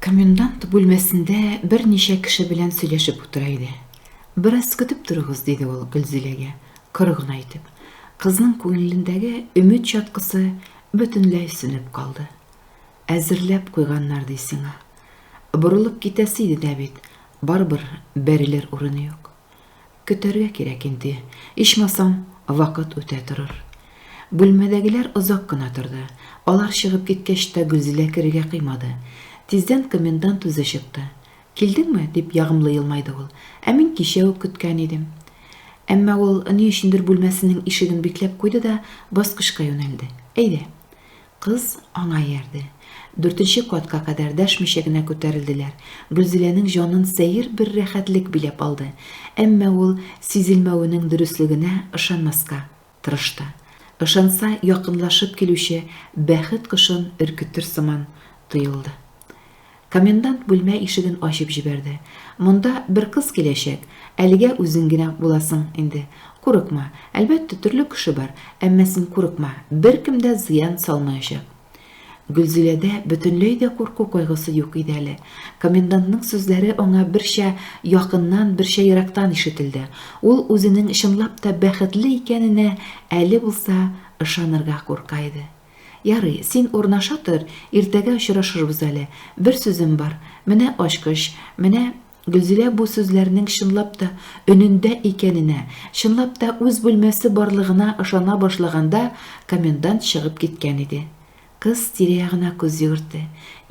Комендант бүлмәсендә берничә кеше белән сөйләшеп утыра иде. Бераз көтеп торыгыз, диде ул Гөлзиләгә, коры гына итеп. Кызның күңелендәге өмет чаткысы бөтенләй сүнеп калды. Әзерләп куйганнар ди сиңа. Борылып китәсе иде дә бит, барыбер бәрелер урыны юк. Көтәргә кирәк инде, ичмасам, вакыт үтә торыр. Бүлмәдәгеләр озак кына торды. Алар чыгып киткәч тә Гөлзилә керергә кыймады. Тиздән комендант үзе чыкты. Килдеңме? дип ягымлы елмайды ул. Ә мин кичә үк көткән идем. Әмма ул ни өчендер бүлмәсенең ишеген бикләп куйды да баскычка юнәлде. Әйдә. Кыз аңа иярде. Дүртенче катка кадәр дәшмичә генә күтәрелделәр. Гөлзиләнең җанын сәер бер рәхәтлек биләп алды. Әмма ул сизелмәвенең дөреслегенә ышанмаска тырышты. Ышанса, якынлашып килүче бәхет кошын өркетер сыман тоелды. Комендант бүлмә ишеген ачып җибәрде. Монда бер кыз киләчәк, әлегә үзең генә буласың инде. Курыкма. Әлбәттә, төрле кеше бар, әмма син курыкма, беркем дә зыян салмаячак. Гөлзиләдә бөтенләй дә курку кайгысы юк иде әле. Комендантның сүзләре аңа берчә якыннан, берчә ерактан ишетелде. Ул үзенең чынлап та бәхетле икәненә әле булса ышанырга курка иде. Ярый, син урнаша тор, иртәгә очрашырбыз әле. Бер сүзем бар. Менә ачкыч, менә Гөлзилә бу сүзләрнең чынлап та өнендә икәненә, чынлап та үз бүлмәсе барлыгына ышана башлаганда, комендант чыгып киткән иде. Кыз тирә-ягына күз йөгертте.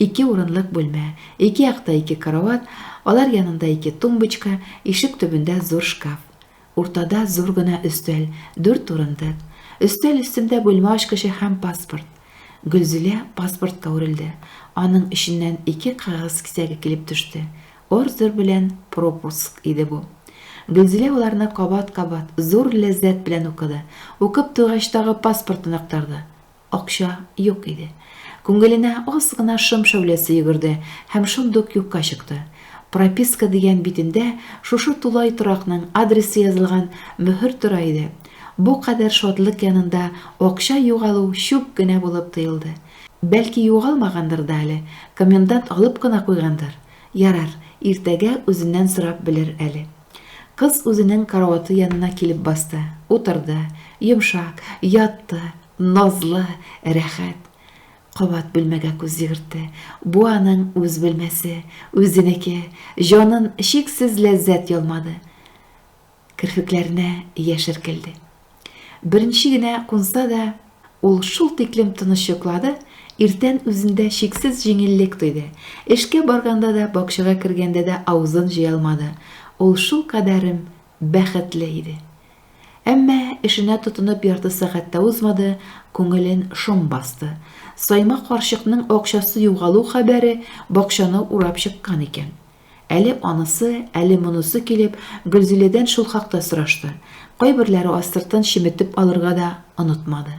Ике урынлык бүлмә, ике якта ике карават, алар янында ике тумбочка, ишек төбендә зур шкаф. Уртада зур гына өстәл, дүрт урындык. Өстәл өстендә бүлмә ачкычы һәм паспорт. Гөлзилә паспортка үрелде. Аның эченнән ике кәгазь кисәге килеп төште. Ордер белән пропуск иде бу. Гөлзилә аларны кабат-кабат, зур ләззәт белән укыды. Укып туйгач тагы паспортын актарды. Акча юк иде. Күңеленә аз гына шом шәүләсе йөгерде һәм шундук юкка чыкты. Прописка дигән битендә шушы тулай торакның адресы язылган мөһер тора иде. Бу кадәр шатлык янында акча югалу чүп кенә булып тоелды. Бәлки югалмагандыр да әле, комендант алып кына куйгандыр. Ярар, иртәгә үзеннән сорап белер әле. Кыз үзенең караваты янына килеп басты, утырды, йомшак, ятты, Назлы, рәхәт. Кабат бүлмәгә күз йөгертте. Бу аның үз бүлмәсе, үзенеке. Җанын чиксез ләззәт ялмады. Керфекләренә яшь эркелде. Беренче генә кунса да, ул шул тиклем тыныч йоклады, иртән үзендә чиксез җиңеллек тойды. Эшкә барганда да, бакчага кергәндә дә авызын җыя алмады. Ул шулкадәрем бәхетле иде. Әмма эшенә тотынып ярты сәгать тә узмады, күңелен шом басты. Сайма карчыкның акчасы югалу хәбәре бакчаны урап чыккан икән. Әле анысы, әле монысы килеп, Гөлзиләдән шул хакта сорашты. Кайберләре астыртын чеметеп алырга да онытмады.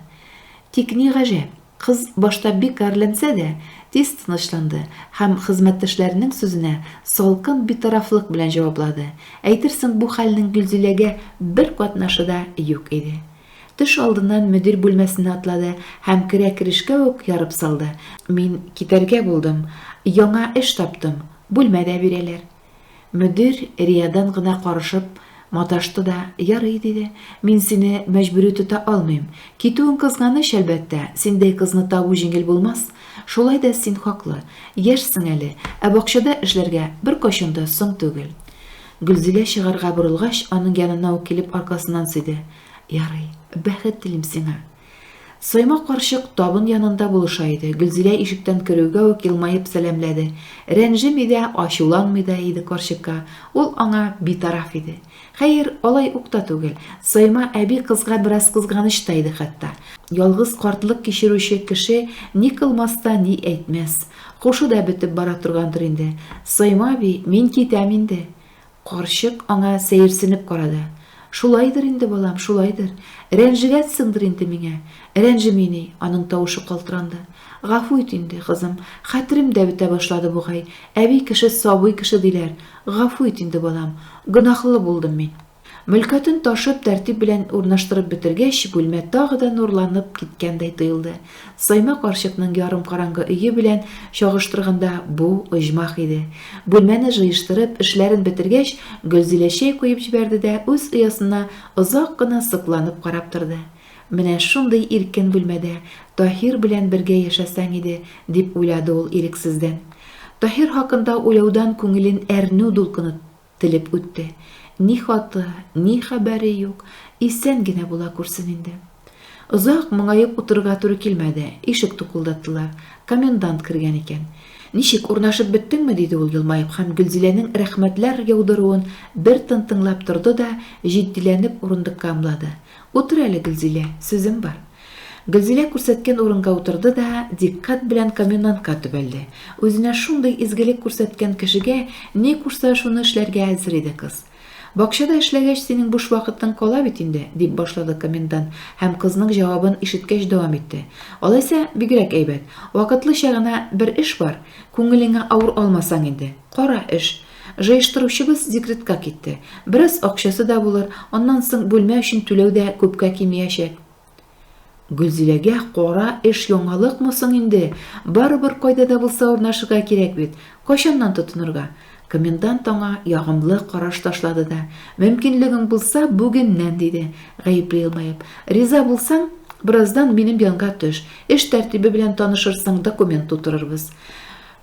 Тик ни гаҗәп, Кыз башта бик гарьләнсә дә, тиз тынычланды һәм хезмәттәшләренең сүзенә салкын битарафлык белән җаваплады, әйтерсең бу хәлнең Гөлзиләгә бер катнашы да юк иде. Төш алдыннан мөдир бүлмәсенә атлады һәм керә-керешкә үк ярып салды, Мин китәргә булдым, яңа эш таптым, бүлмә дә бирәләр. Мөдир Риядан гына карышып маташты да, Ярый, диде, мин сине мәҗбүри тота алмыйм. Китүең кызганыч, әлбәттә, синдәй кызны табу җиңел булмас. Шулай да син хаклы. Яшьсең әле, ә бакчада эшләргә беркайчан да соң түгел. Гөлзилә чыгарга борылгач, аның янына ук килеп аркасыннан сөйде. Ярый, бәхет телим сиңа. Саймак карчык табын янында булыша иде. Гөлзилә ишектән керүгә үк елмаеп сәламләде. Рәнҗеми дә, ачуланмый да иде карчыкка. Ул аңа битараф иде. Хәер, алай ук та түгел. Сайма әби кызга бераз кызганыч та иде хәтта. Ялгыз картлык кичерүче кеше ни кылмас та, ни әйтмәс. Һушы да бетеп бара торгандыр инде. Сайма әби, мин китәм инде. Карчык аңа сәерсенеп карады. Шулайдыр инде, балам, шулайдыр. Рәнҗегәнсеңдер инде миңа. Рәнҗеми ни, аның тавышы калтыранды. Гафу ит инде, кызым, хәтерем дә бетә башлады бугай. Әби кеше сабый кеше диләр. Гафу ит инде, балам, гөнаһлы булдым мин. Мөлкәтен ташып, тәртип белән урнаштырып бетергәч, бүлмә тагы да нурланып киткәндәй тоелды. Саймә карчыкның ярым караңгы өе белән чагыштырганда бу оҗмах иде. Бүлмәне җыештырып, эшләрен бетергәч, Гөлзилә чәй куеп җибәрде дә үз оясына озак кына сокланып карап торды. Менә шундый иркен бүлмәдә Таһир белән бергә яшәсәң иде, дип уйлады ул ирексездән. Таһир хакында уйлаудан күңелен әрнү дулкыны телеп үтте. Ни хаты, ни хәбәре юк, исән генә була күрсен инде. Озак моңаеп утырырга туры килмәде, ишек тукылдаттылар. Комендант кергән икән. Ничек, урнашып беттеңме? диде ул елмаеп һәм Гөлзиләнең рәхмәтләр яудыруын бер тын тыңлап торды да, җитдиләнеп урындыкка ымлады. Утыр әле, Гөлзилә, сүзем бар. Гөлзилә күрсәткән урынга утырды да, дикъкать белән комендантка төбәлде. Үзенә шундый изгелек күрсәткән кешегә ни кушса шуны эшләргә әзер иде кыз. Бакчада эшләгәч, синең буш вакытың кала бит инде, дип башлады комендант һәм кызның җавабын ишеткәч дәвам итте. Алайса, бигрәк әйбәт. Вакытлыча гына бер эш бар, күңелеңә авыр алмасаң инде. Кара эш. Җыештыручыбыз декретка китте. Бераз акчасы да булыр, аннан соң бүлмә өчен түләү дә күпкә кимиячәк. Гөлзиләгә кара эш яңалыкмы соң инде? Барыбер кайда да булса урнашырга кирәк бит. Кайчаннан тотынырга? Комендант аңа ягымлы караш ташлады да, Мөмкинлегең булса, бүгеннән, диде, гаепле елмаеп. Риза булсаң, бераздан минем янга төш. Эш тәртибе белән танышырсың, документ тутырырбыз.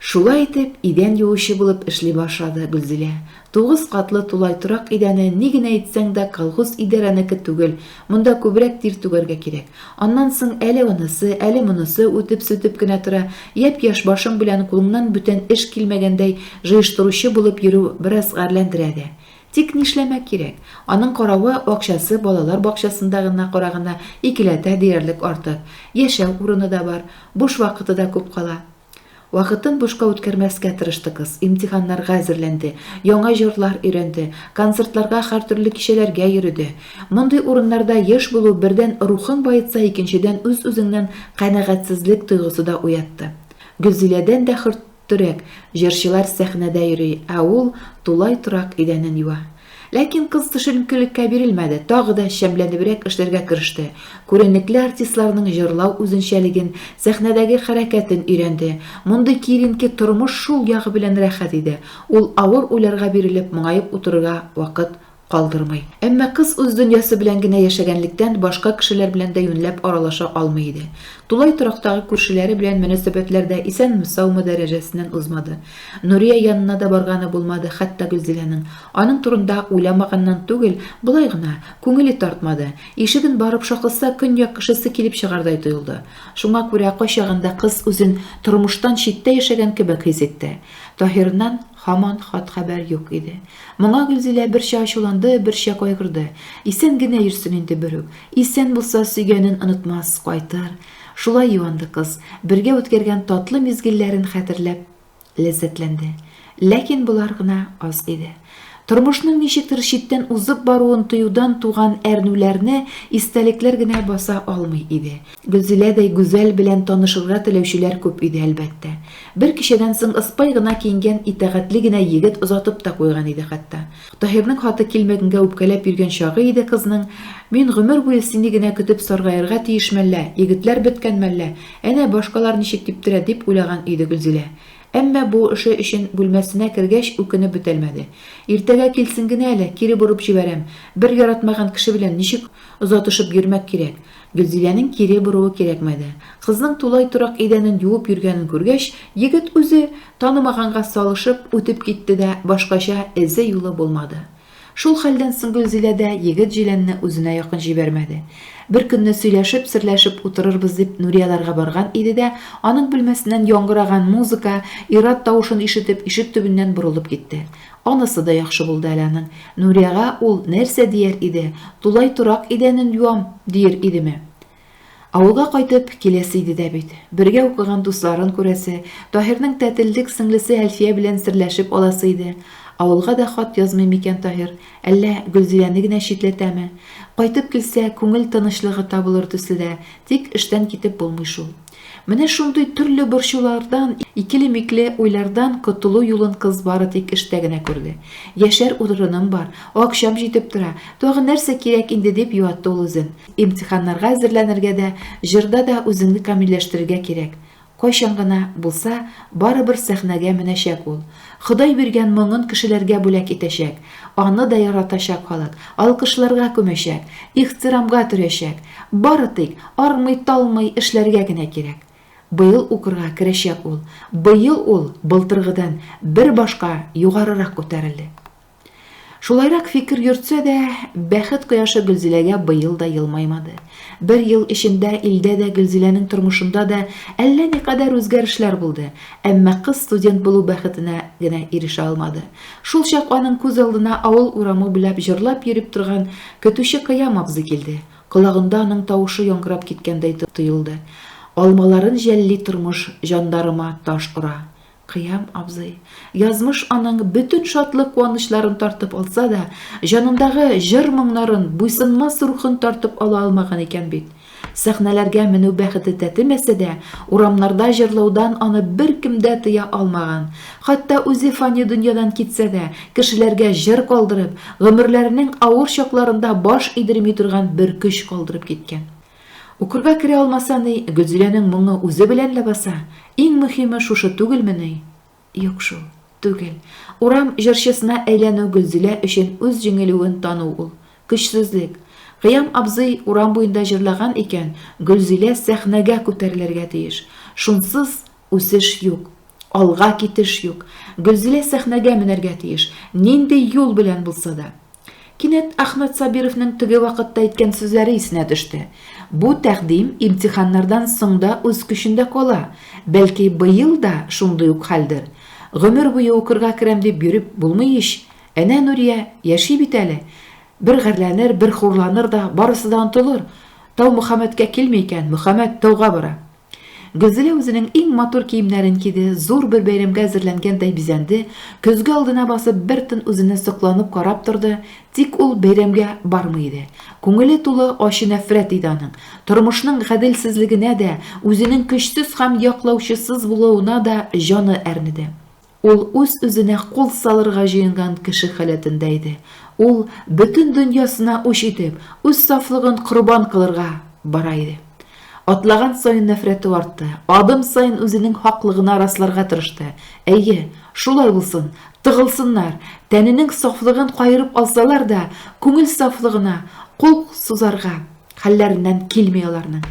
Шулай итеп, идән юучы булып эшли башлады Гөлзилә. Тугыз катлы тулай торак идәне, ни генә әйтсәң дә, колхоз идарәнеке түгел, монда күбрәк тир түгәргә кирәк. Аннан соң әле анысы, әле монысы үтеп-сүтеп кенә тора, япь-яшь башың белән кулыңнан бүтән эш килмәгәндәй җыештыручы булып йөрү бераз гарьләндерә дә. Тик нишләмәк кирәк, аның каравы, акчасы балалар бакчасындагына караганда икеләтә диярлек артык, яшәү урыны да бар, буш вакыты да күп кала. Вакытын бушка үткәрмәскә тырышты кыз, имтиханнарга әзерләнде, яңа җырлар өйрәнде, концертларга, һәртөрле кичәләргә йөреде. Мондый урыннарда еш булу, бердән, рухың баетса, икенчедән, үз-үзеңнән канәгатьсезлек тойгысы да уятты. Гөлзиләдән дә хөрттерәк җырчылар сәхнәдә йөри, ә ул тулай торак идәнен юа. Ләкин кыз төшенкелеккә бирелмәде, тагы да чәмләнебрәк эшләргә кереште. Күренекле артистларның җырлау үзенчәлеген, сәхнәдәге хәрәкәтен өйрәнде. Мондый киеренке тормыш шул ягы белән рәхәт иде, ул авыр уйларга бирелеп, моңаеп утырырга вакыт калдырмый. Әмма кыз үз дөньясы белән генә яшәгәнлектән, башка кешеләр белән дә юньләп аралаша алмый иде. Тулай торактагы күршеләре белән мөнәсәбәтләр дә исәнме-саумы дәрәҗәсеннән узмады. Нурия янына да барганы булмады хәтта Гөлзиләнең. Аның турында уйламаганнан түгел, болай гына, күңеле тартмады. Ишеген барып шакыса, көньяк кешесе килеп чыгардай тоелды. Шуңа күрә кайчагында кыз үзен тормыштан читтә яшәгән кебек хис итте. Таһирыннан һаман хат-хәбәр юк иде. Моңа Гөлзилә берчә ачуланды, берчә кайгырды. Исән генә йөрсен инде берүк. Исән булса, сөйгәнен онытмас, кайтыр. Шулай юанды кыз, бергә үткәргән татлы мизгелләрен хәтерләп ләззәтләнде. Ләкин болар гына аз иде. Тормышның ничектер читтән узып баруын тоюдан туган әрнүләрне истәлекләр генә баса алмый иде. Гөлзиләдәй гүзәл белән танышырга теләүчеләр күп иде, әлбәттә. Бер кичәдән соң ыспай гына киенгән итагатьле генә егет озатып та куйган иде хәтта. Таһирның хаты килмәгәнгә үпкәләп йөргән чагы иде кызның. Мин гомер буе сине генә көтеп саргаерга тиеш мәллә, егетләр беткән мәллә, әнә башкалар ничек типтерә, дип уйлаган иде Гөлзилә. Әмма бу эше өчен бүлмәсенә кергәч үкенеп бетәлмәде. Иртәгә килсен генә әле, кире борып җибәрәм. Бер яратмаган кеше белән ничек озатышып йөрмәк кирәк? Гөлзиләнең кире боруы кирәкмәде. Кызның тулай торак идәнен юып йөргәнен күргәч, егет үзе, танымаганга салышып, үтеп китте дә, башкача эзе-юлы булмады. Шул хәлдән соң Гөлзилә дә егет-җиләнне үзенә якын җибәрмәде. Беркөнне сөйләшеп-серләшеп утырырбыз дип Нурияләргә барган иде дә, аның бүлмәсеннән яңгыраган музыка, ир-ат тавышын ишетеп, ишек төбеннән борылып китте. Анысы да яхшы булды әле аның. Нурияга ул нәрсә дияр иде, тулай торак идәнен юам, диер идеме? Авылга кайтып киләсе иде дә бит. Бергә укыган дусларын күрәсе, Таһирның тәтелдек сеңлесе Әлфия белән серләшеп аласы иде. Авылга да хат язмый микән Таһир? Әллә Гөлзиләне генә читләтәме? Кайтып килсә, күңел тынычлыгы табылыр төсле дә, тик эштән китеп булмый шул. Менә шундый төрле борчулардан, икеле-микле уйлардан котылу юлын кыз бары тик эштә генә күрде. Яшәр урыным бар, акчам җитеп тора, тагын нәрсә кирәк инде, дип юатты ул үзен. Имтиханнарга әзерләнергә дә, җырда да үзеңне камилләштерергә кирәк. Кайчан гына булса, барыбер сәхнәгә менәчәк ул. Ходай биргән моңын кешеләргә бүләк итәчәк. Аны да яратачак халык, алкышларга күмәчәк, ихтирамга төрәчәк. Бары тик армый-талмый эшләргә генә кирәк. Быел укырга керәчәк ул. Быел ул былтыргыдан бер башка югарырак күтәрелде. Шулайрак фикер йөртсә дә, бәхет кояшы Гөлзиләгә быел да елмаймады. Бер ел эчендә илдә дә, Гөлзиләнең тормышында да әллә никадәр үзгәрешләр булды, әмма кыз студент булу бәхетенә генә ирешә алмады. Шулчак аның күз алдына авыл урамы буйлап җырлап йөреп торган көтүче Кыям абзый килде. Колагында аның тавышы яңгырап киткәндәй тоелды. Алмаларын жәлли тормыш җаннарыма таш ора. Кыям абзый. Язмыш аның бөтен шатлык-куанычларын тартып алса да, җанындагы җыр-моңнарын, буйсынмас рухын тартып ала алмаган икән бит. Сәхнәләргә менү бәхете тәтемәсә дә, урамнарда җырлаудан аны беркем дә тыя алмаган. Хәтта үзе фани дөньядан китсә дә, кешеләргә җыр калдырып, гомерләренең авыр чакларында баш идерми торган бер көч калдырып киткән. Укырга керә алмаса ни, Гөлзиләнең моңы үзе белән ләбаса, иң мөһиме шушы түгелмени? Юк шул, түгел. Урам җырчысына әйләнү Гөлзилә өчен үз җиңелүен тану ул. Көчсезлек. Кыям абзый урам буенда җырлаган икән, Гөлзилә сәхнәгә күтәрелергә тиеш. Шунсыз үсеш юк. Алга китеш юк. Гөлзилә сәхнәгә менәргә тиеш, нинди юл белән булса да. Кинәт Әхмәт Сабировның теге вакытта әйткән сүзләре исенә төште. Бу тәкъдим имтиханнардан соң да үз көчендә кала. Бәлки, быел да шундый ук хәлдер. Гомер буе укырга керәм дип йөреп булмый ич. Әнә Нурия яши бит әле. Бер гарьләнер, бер хурланыр да, барысы да онтылыр. Тау Мөхәммәткә килми икән, Мөхәммәт тауга бара. Гөлзилә үзенең иң матур киемнәрен киде, зур бер бәйрәмгә әзерләнгәндәй бизәнде, көзге алдына басып бер тын үзенә сокланып карап торды, тик ул бәйрәмгә бармый иде. Күңеле тулы ачы нәфрәт иде аның. Тормышның гаделсезлегенә дә, үзенең көчсез һәм яклаучысыз булуына да җаны әрнеде. Ул үз-үзенә кул салырга җыенган кеше халәтендә иде. Ул, бөтен дөньясына үч итеп, үз сафлыгын корбан кылырга бара иде. Атлаган саен нәфрәте артты, адым саен үзенең хаклыгына расларга тырышты. Әйе, шулай булсын, тыгылсыннар, тәненең сафлыгын каерып алсалар да, күңел сафлыгына кул сузарга хәлләреннән килми аларның.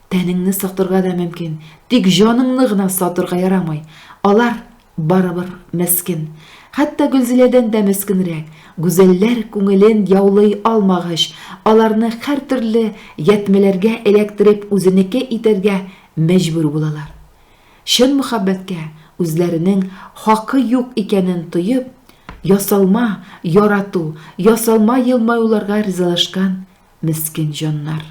Тәнеңне сатырга да мөмкин, тик җаныңны гына сатырга ярамый. Алар барыбер мескен. Хәтта Гөлзиләдән дә мескенрәк. Гүзәлләр күңелен яулый алмагач, аларны һәртөрле ятьмәләргә эләктереп үзенеке итәргә мәҗбүр булалар. Чын мөхәббәткә үзләренең хакы юк икәнен тоеп, ясалма ярату, ясалма елмаюларга ризалашкан мескен җаннар.